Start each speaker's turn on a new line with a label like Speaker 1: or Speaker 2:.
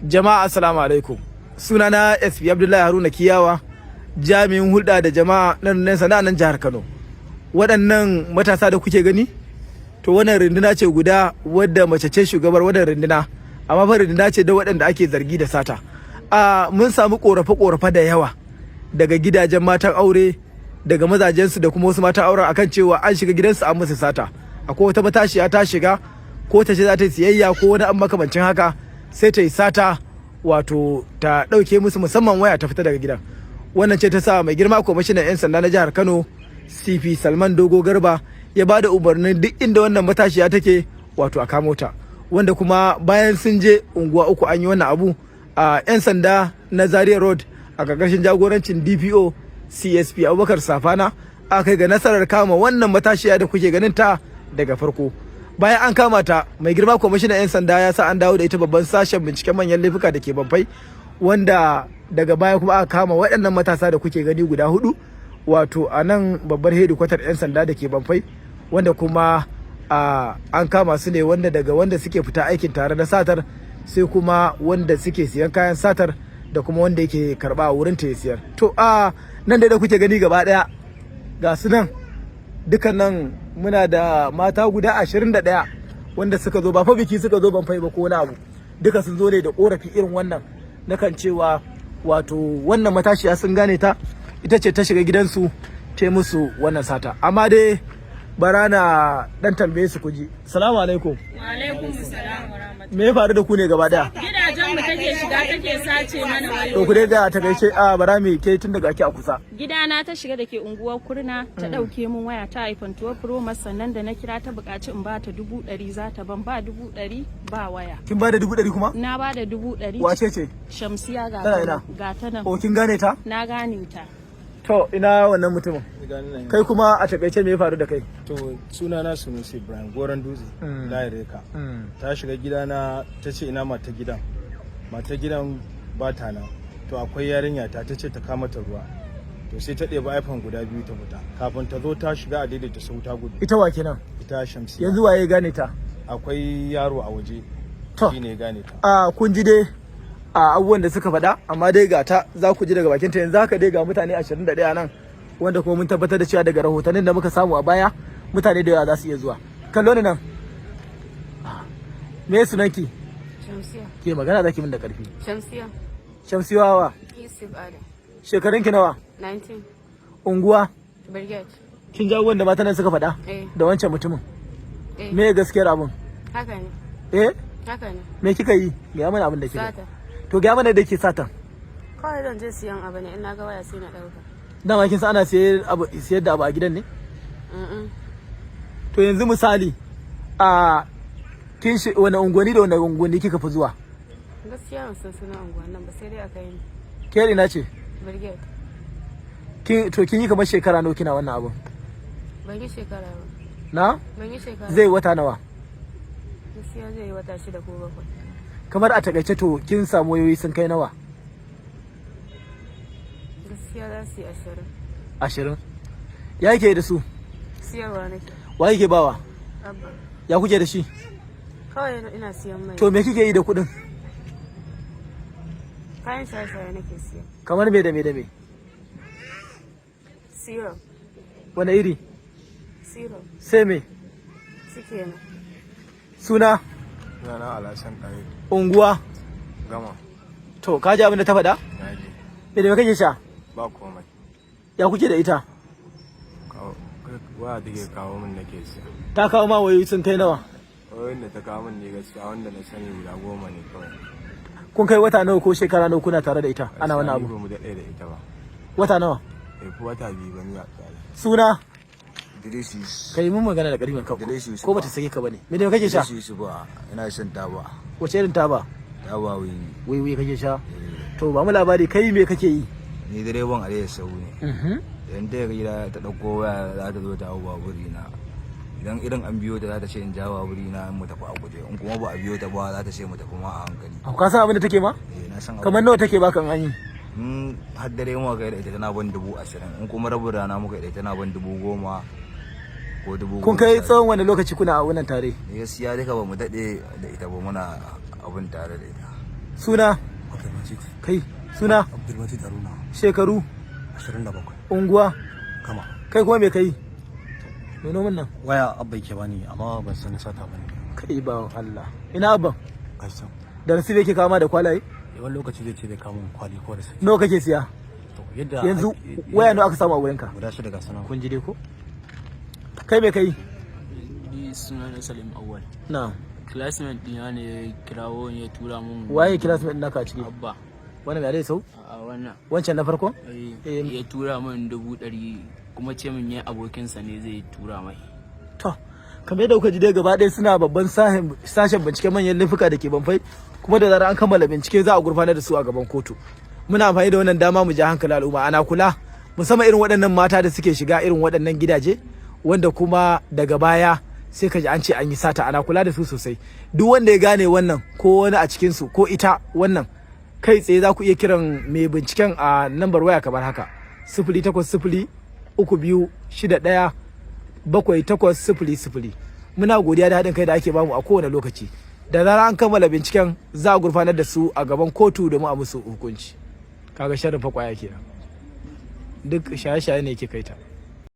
Speaker 1: Jama'a, assalamu alaikum. Sunana SP Abdullahi Haruna Kiyawa, jami'in hulɗa da jama'a na rundunar sanda nan jihar Kano. Waɗannan matasa da kuke gani, to wannan runduna ce guda wadda mace ce shugabar wannan runduna, amma fa runduna ce da waɗanda ake zargi da sata. A mun samu ƙorafe-ƙorafe da yawa daga gidajen matan aure, daga mazajensu da kuma wasu matan auren, akan cewa an shiga gidansu an musu sata. Akwai wata matashiya ta shiga, ko ta ce za ta yi siyayya ko wani an makamancin haka, sai ta yi sata, wato ta ɗauke musu musamman waya, ta fita daga gidan. Wannan ce ta sa mai girma kwamishinan 'yan sanda na jihar Kano, CP Salman Dogo Garba, ya ba da umarnin duk inda wannan matashiya take, wato a kamo ta. Wanda kuma bayan sun je unguwa uku an yi wannan abu, a 'yan sanda na Zaria Road a ƙarƙashin jagorancin DPO CSP Abubakar Safana aka kai ga nasarar kama wannan matashiya da kuke ganin ta daga farko. Bayan an kama ta, mai girma kwamishinan 'yan sanda ya sa an dawo da ita babban sashen binciken manyan laifuka da ke Bamfai, wanda daga baya kuma aka kama waɗannan matasa da kuke gani guda hudu, wato a nan babbar hedikwatar 'yan sanda da ke Bamfai, wanda kuma an kama su ne wanda daga wanda suke fita aikin tare da satar, sai kuma wanda suke siyan kayan satar, da kuma wanda yake karba a wurin ta ya siyar. To a nan da kuke gani gaba daya ga su nan dukan nan, muna da mata guda 21 wanda suka zo. Ba fa biki suka zo Bamfai ba ko wani abu, duka sun zo ne da korafi irin wannan na kan cewa wato wannan matashiya sun gane ta, ita ce ta shiga gidansu ta musu wannan sata. Amma dai bara na dan tambaye su kuji. Salamu alaikum.
Speaker 2: Wa alaikum salam wa rahmatullahi.
Speaker 1: Me ya faru da ku ne gaba daya?
Speaker 2: Gidajen mu take shiga take sace mana
Speaker 1: To ku
Speaker 2: wayoyi.
Speaker 1: dai ga takaice a bara me ke tun daga ake a kusa.
Speaker 2: Gidana ta shiga da ke unguwar Kurna, ta ɗauke min waya ta iPhone 12 Pro Max. Sannan da na kira ta buƙaci in ba ta 100,000 za ta ban, ba 100,000 ba waya.
Speaker 1: Kin ba da 100,000 kuma?
Speaker 2: Na ba da 100,000.
Speaker 1: Wace ce?
Speaker 2: Shamsiya, ga
Speaker 1: Tana
Speaker 2: ta
Speaker 1: ina?
Speaker 2: nan, ga ta nan.
Speaker 1: O, kin gane ta?
Speaker 2: Na gane ta.
Speaker 1: To ina wannan mutumin? Kai kuma a takaice me ya faru da kai?
Speaker 3: To, suna na Sunusi Ibrahim Goron Dutse, layin Reka. Ta shiga gidana, ta ce ina mata gidan. Mata gidan ba ta nan. To akwai yarinya ta, ta ce ta kama ta ruwa. To sai ta ɗebi iPhone guda biyu ta fita. Kafin ta zo ta shiga a daidaita sau ta gudu.
Speaker 1: Ita wa kenan?
Speaker 3: Ita Shamsiya.
Speaker 1: Yanzu waye gane ta?
Speaker 3: Akwai yaro a waje.
Speaker 1: To.
Speaker 3: Shi ne ya gane ta.
Speaker 1: A kun ji dai a abubuwan da suka faɗa, amma dai ga ta za ku ji daga bakin ta. Yanzu haka dai ga mutane 21 nan, wanda kuma mun tabbatar da cewa daga rahotannin da muka samu a baya mutane da yawa za su iya zuwa. Kallo ni nan. Me sunanki?
Speaker 4: Shamsiya.
Speaker 1: Ke magana zaki min da karfi.
Speaker 4: Shamsiya.
Speaker 1: Shamsiyawa.
Speaker 4: Yusuf Adam.
Speaker 1: Shekarunki nawa?
Speaker 4: 19.
Speaker 1: Unguwa?
Speaker 4: Brigade.
Speaker 1: Kin ji abubuwan da matan nan suka faɗa
Speaker 4: Eh.
Speaker 1: da wancan mutumin?
Speaker 4: Eh.
Speaker 1: Me gaskiyar abun?
Speaker 4: Haka ne.
Speaker 1: Eh?
Speaker 4: Haka ne.
Speaker 1: Me kika yi? Gaya mana abin da kika yi.
Speaker 4: Sata.
Speaker 1: To gaya mana da ke satan.
Speaker 4: Kawai zan je siyan abu ne, in na ga waya sai na ɗauka.
Speaker 1: Dama kin san ana siyar da abu a gidan ne?
Speaker 4: Mm.
Speaker 1: To yanzu misali a kin shi wani unguwanni da wani unguwanni kika fi zuwa?
Speaker 4: Gaskiya ban san sunan unguwan nan ba, sai dai aka yi.
Speaker 1: Ke ina ce?
Speaker 4: Brigade.
Speaker 1: Kin to kin yi kamar shekara nawa kina wannan abun?
Speaker 4: Ban yi shekara ba.
Speaker 1: Na?
Speaker 4: Ban yi shekara.
Speaker 1: Zai wata nawa?
Speaker 4: Gaskiya zai yi wata 6 ko 7.
Speaker 1: Kamar a takaice to kin samu wayoyi sun kai nawa?
Speaker 4: Gaskiya za su yi 20.
Speaker 1: 20. Ya yake da su?
Speaker 4: Siyarwa nake.
Speaker 1: Wa yake bawa?
Speaker 4: Abba.
Speaker 1: Ya kuke da shi?
Speaker 4: Kawai ina siyan mai.
Speaker 1: To me kike yi da kuɗin?
Speaker 4: Kayan shaye-shaye nake siya.
Speaker 1: Kamar me da me da me?
Speaker 4: Syrup.
Speaker 1: Wani iri?
Speaker 4: Syrup.
Speaker 1: Sai me?
Speaker 4: Suke nan.
Speaker 1: Suna?
Speaker 3: Sunana Alhassan Ɗaye.
Speaker 1: Unguwa?
Speaker 3: Gama.
Speaker 1: To ka ji abin da ta faɗa?
Speaker 3: Na ji.
Speaker 1: Me da me kake sha?
Speaker 3: Ba komai.
Speaker 1: Ya kuke da ita?
Speaker 3: Waya take kawo min nake siya.
Speaker 1: Ta kawo ma wayoyi sun kai nawa?
Speaker 3: Wayoyin da ta kawo min ne gaskiya wanda na sani guda 10 ne kawai.
Speaker 1: Kun kai wata nawa ko shekara nawa kuna tare da ita ana wannan abu?
Speaker 3: Ba mu daɗe da ita ba.
Speaker 1: Wata nawa?
Speaker 3: Bai fi wata 2 ba ni a tsari.
Speaker 1: Suna?
Speaker 5: Idris.
Speaker 1: Kai mun magana da ƙarfin ka.
Speaker 5: Idris Yusuf.
Speaker 1: Ko bata sake ka bane? Me da me kake sha?
Speaker 5: Idris Yusuf, ina shan taba.
Speaker 1: Wace irin taba?
Speaker 5: Taba wiwi.
Speaker 1: Wiwi kake sha? To ba mu labari, kai me kake yi?
Speaker 5: Ni direban alayya sau ne. Idan ta gida ta ɗauko waya za ta zo ta hau baburi na. Idan irin an biyo ta, za ta ce in ja baburi na mu tafi a guje. In kuma ba a biyo ta ba, za ta ce mu tafi ma a hankali.
Speaker 1: Ka san abin da take ma?
Speaker 5: Eh, na san.
Speaker 1: Kamar nawa take baka in an yi?
Speaker 5: In har dare muka kai da ita, tana ban 20,000. In kuma rabin rana muka da ita, tana ban 10,000 ko dubu
Speaker 1: Kun
Speaker 5: goma
Speaker 1: kai
Speaker 5: sha
Speaker 1: tsawon wani lokaci kuna a wannan tare?
Speaker 5: biyu. Gaskiya duka ba mu daɗe da ita ba, muna abin tare da ita.
Speaker 1: Suna?
Speaker 6: Abdulmajid.
Speaker 1: Kai, suna?
Speaker 6: Abdulmajid Haruna.
Speaker 1: Shekaru?
Speaker 6: 27.
Speaker 1: Unguwa?
Speaker 6: Kama.
Speaker 1: Kai kuma me kai? Nuno min nan.
Speaker 6: Waya abba yake bani, amma ban san na sata bane.
Speaker 1: Kai bawan Allah, ina abban?
Speaker 6: Gashi.
Speaker 1: Da nasibi yake kama da kwalaye?
Speaker 6: Yawan lokaci zai ce zai kawo min kwali ko da sai.
Speaker 1: Nawa kake siya?
Speaker 6: To yadda
Speaker 1: Yanzu waya nawa aka samu a wurinka?
Speaker 6: Guda shida, ga sanan.
Speaker 1: Kun ji dai ko? Kai, me kai?
Speaker 7: Ni suna na Salim Awal.
Speaker 1: Na.
Speaker 7: Classmate ɗina ne ya kirawo ni ya tura mun.
Speaker 1: Waye classmate naka a ciki?
Speaker 7: Abba.
Speaker 1: Wannan mai sau?
Speaker 7: A wannan.
Speaker 1: Wancan na farko?
Speaker 7: Eh,
Speaker 1: Eh.
Speaker 7: ya tura min 100,000 kuma ce min ya abokinsa ne zai tura mai.
Speaker 1: To, kamar yadda kuka ji dai, gaba ɗaya suna babban sashen binciken manyan laifuka da ke Banfai, kuma da zarar an kammala bincike za a gurfanar da su a gaban kotu. Muna amfani da wannan dama mu ja hankali al'umma, ana kula musamman irin waɗannan mata da suke shiga irin waɗannan gidaje, wanda kuma daga baya sai ka ji an ce an yi sata. Ana kula da su sosai. Duk wanda ya gane wannan ko wani a cikinsu ko ita wannan, kai tsaye za ku iya kiran mai binciken a lambar waya kamar haka: 08032617800. Muna godiya da haɗin kai da ake bamu a kowane lokaci. Da zarar an kammala binciken, za a gurfanar da su a gaban kotu domin a musu hukunci. Kaga sharrin fa kwaya kenan, duk shaye-shaye ne yake kaita.